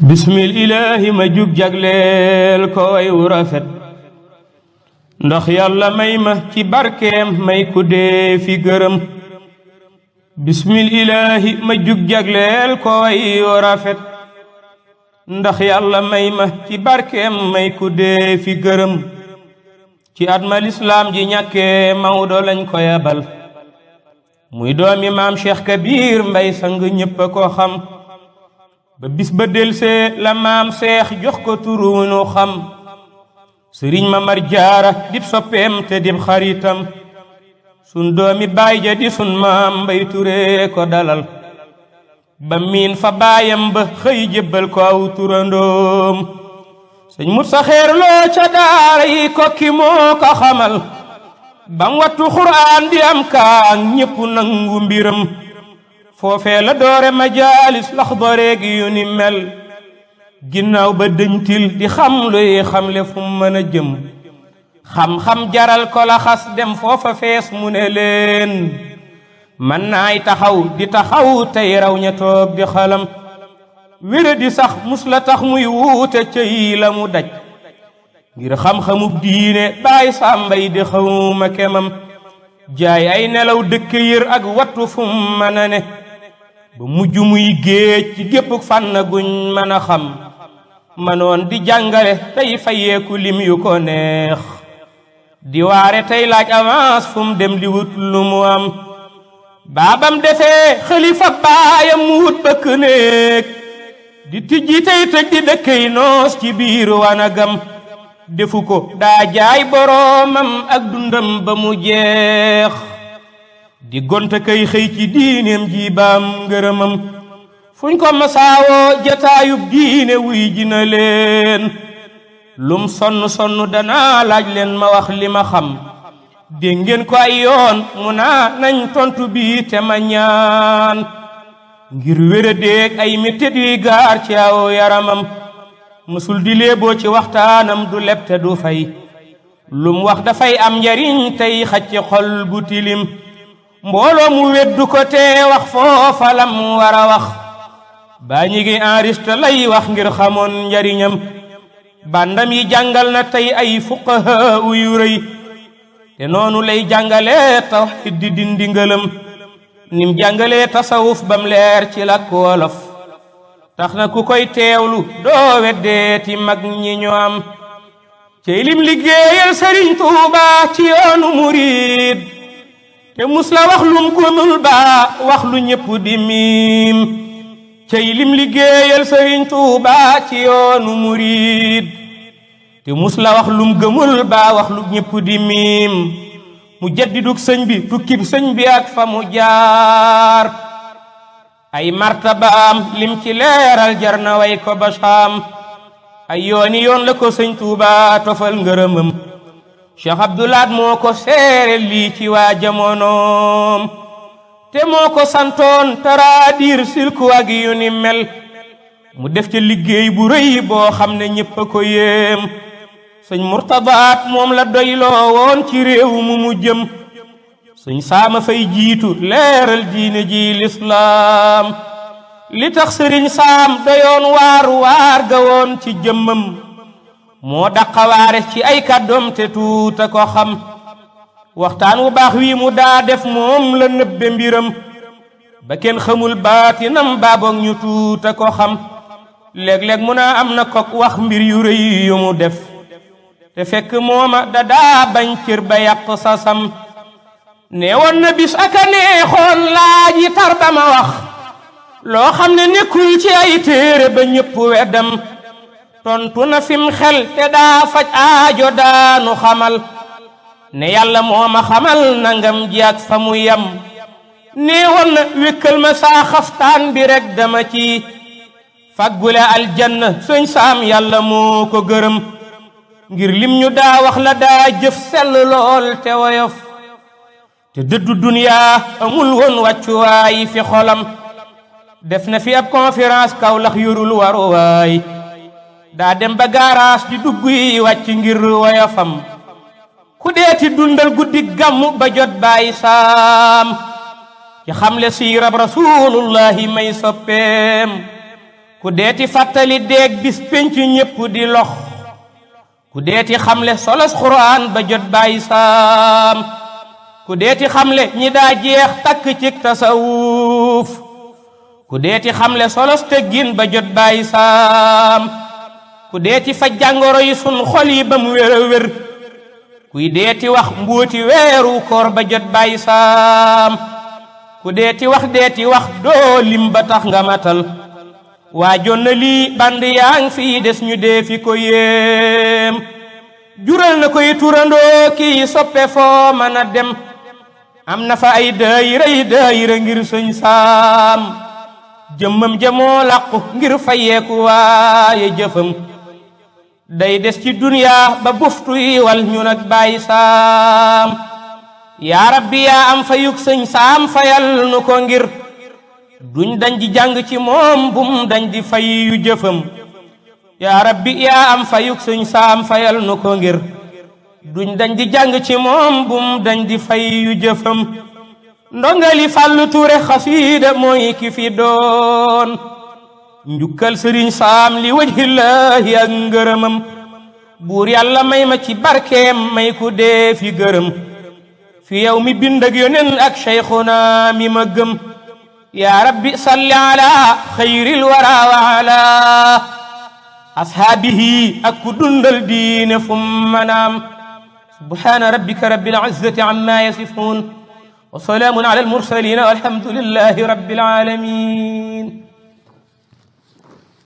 bismil ilaahi ma jug jagleel ko way wu rafet ndax yàlla may ma ci barkeem may ku dee fi gërëm bismil ilaahi ma jug jagleel ko way wu rafet ndax yàlla may ma ci barkeem may ku dee fi gërëm ci at ma lislaam ji ñàkkee Mawdo lañ ko yabal muy doomi maam Cheikh Kabir Mbay sang ñépp a ko xam ba bis ba delsee la maam Seex jox ko turu nu xam sëriñ Mamar Jaara dib soppeem te dib xaritam sun doomi baay ja di sun maam Mbay Ture ko dalal ba miin fa baayam ba xëy jébbal ko aw turandoom sëñ Mutsa Xeer Loo ca daara yi Kokki moo ko xamal bam wattu Xuraan di am kaang ñépp nangu mbiram foofee la doore majaalis Laxdari gi yu ni mel ginnaaw ba dëñtil di xam luy xamle fu mën a jëm xam-xam jaral ko la xas dem foofa fees mu ne leen man naay taxaw di taxaw tey raw ña toog di xalam wére di sax mus la tax muy wuute cëy la mu daj ngir xam-xamub diine baay sàmbay di xawma kemam jaay ay nelaw dëkk yër ak wattu fu mën a ne ba mujj muy géej ci gépp fànn guñ mën a xam manoon di jàngale tey fayeeku lim yu ko neex di waare tey laaj avance fu mu dem di wut lu mu am baabam defee xalifa baayam mu wut bëkk néeg di tijji tey tëj di dëkkey noos ci biir wanagam defu ko daa jaay boroomam ak dundam ba mu jeex di gonta kay xëy ci diineem ji baam ngërëmam fuñ ko masaawoo jataayub diine wuy ji na leen lum sonn danaa laaj leen ma wax li ma xam dégg ngeen ko ay yoon mu naa nañ tontu bi te ma ñaan ngir wéra déeg ay mettit yi gaar ci aw yaramam mësul di léeboo ci waxtaanam du leb te du fay lum wax dafay am njariñ tey xacc xol bu tilim mbooloo mu weddu ko te wax foofa lam war a wax baa ñi ngi enregistré lay wax ngir xamoon njariñam bandam yi jàngal na tey ay fuqaha yu rëy te noonu lay jàngale tawhid di dindi ngëlëm nim jàngalee tasawuf bam leer ci làkk wolof tax na ku koy teewlu doo weddeeti mag ñi ñu am cey lim liggéeyal Sëriñ Tuuba ci yoonu murid te mus la wax lum gunul baa wax lu ñépp di miim cey lim liggéeyal Sëriñ Tuuba ci yoonu murid te mus la wax lum gëmul baa wax lu ñépp di miim mu jaddidug sëñ bi tukkib sëñ bi ak fa mu jaar ay martabaam lim ci leeral jar na way ko basaam ay yooni yoon la ko sëñ Tuuba tofal ngërëmam Cheikh Abdoulaat moo ko seere lii ci waa jamonoom te moo ko santoon taraadir silku ak yu ni mel mu def ca liggéey bu rëy boo xam ne ñépp a ko yéem sëñ Murtadaat moom la doyloo woon ci réew mu jëm sëñ Saama fay jiitu leeral diine ji lislaam li tax sëriñ Saam doyoon waar ga woon ci jëmmam moo daqawaare ci ay kàddoom te tuuta ko xam waxtaan wu baax wi mu daa def moom la nëbbe mbiram ba kenn xamul baatinam baaboog ñu tuuta ko xam léeg-léeg mu naa am na kok wax mbir yu rëy yu mu def te fekk mooma da daa bañ cër ba yàq sasam nee woon na bis aka neexoon laaj yi tar ba ma wax loo xam ne nekkul ci ay téere ba ñépp weddam tontu na fim xel te daa faj aajo daanu xamal ne yàlla moo ma xamal nangam ji ak fa mu yam nee woon na wékkal ma saa xaftaan bi rek dama ci faggule aljanna sëñ Saam yàlla moo ko gërëm ngir lim ñu daa wax la daa jëf sell lool te woyof te dëddu duniyaa amul woon wàccuwaay fi xolam def na fi ab conférence Kawlax yorul waruwaay daa dem ba gaaraas di dugg yi wàcc ngir woyofam ku deeti dundal guddi gàmmu ba jot Baay Saam ci xamle siirab rasulullahi may soppeem ku deeti fàttali deeg bis penc ñépp di lox ku deeti xamle solos xuraan ba jot bàyyi saam ku deeti xamle ñi daa jeex takk cig tasawuf ku deeti xamle solos teggin ba jot bàyyi saam ku deeti faj jàngoro yi sun xol yi ba mu wér a wér kuy deeti wax mbuuti weeru koor ba jot bàyyi saam ku deeti wax doo lim ba tax nga matal waa jon na lii band yaa ngi fii des ñu dee fi ko yéem jural na koy turandoo kii soppe foo mën a dem am na fa ay daayira ngir sëñ saam jëmmam jamoo làqu ngir fayeeku waaye jëfam day des ci duniyaa ba buftu yi wal ñu nag bàyyi saam yaa rabbi yaa am fayuk sëñ saam fayal nu ko ngir duñ dañ di jàng ci moom bum dañ di fay yu jëfam yaa rabbi yaa am fayuk sëñ saam fayal nu ko ngir duñ dañ di jàng ci moom bum dañ di fay yu jëfam ndongali Fàllu Ture xasiida mooy ki fi doon njukkal sëriñ saam li wajhillaahi ak ngërëmam buur yàlla may ma ci barkeem may ku dee fi gërëm fi yow mi bind ak yonen ak cheikhuna mi ma gëm yaa rabbi salli ala xayril wara wa ala ashaabihi ak ku dundal diine fu manaam subhaana rabbika rabbil izzati amma yasifuun wa salaamun ala al mursaliin walhamdulillahi rabbil aalamiin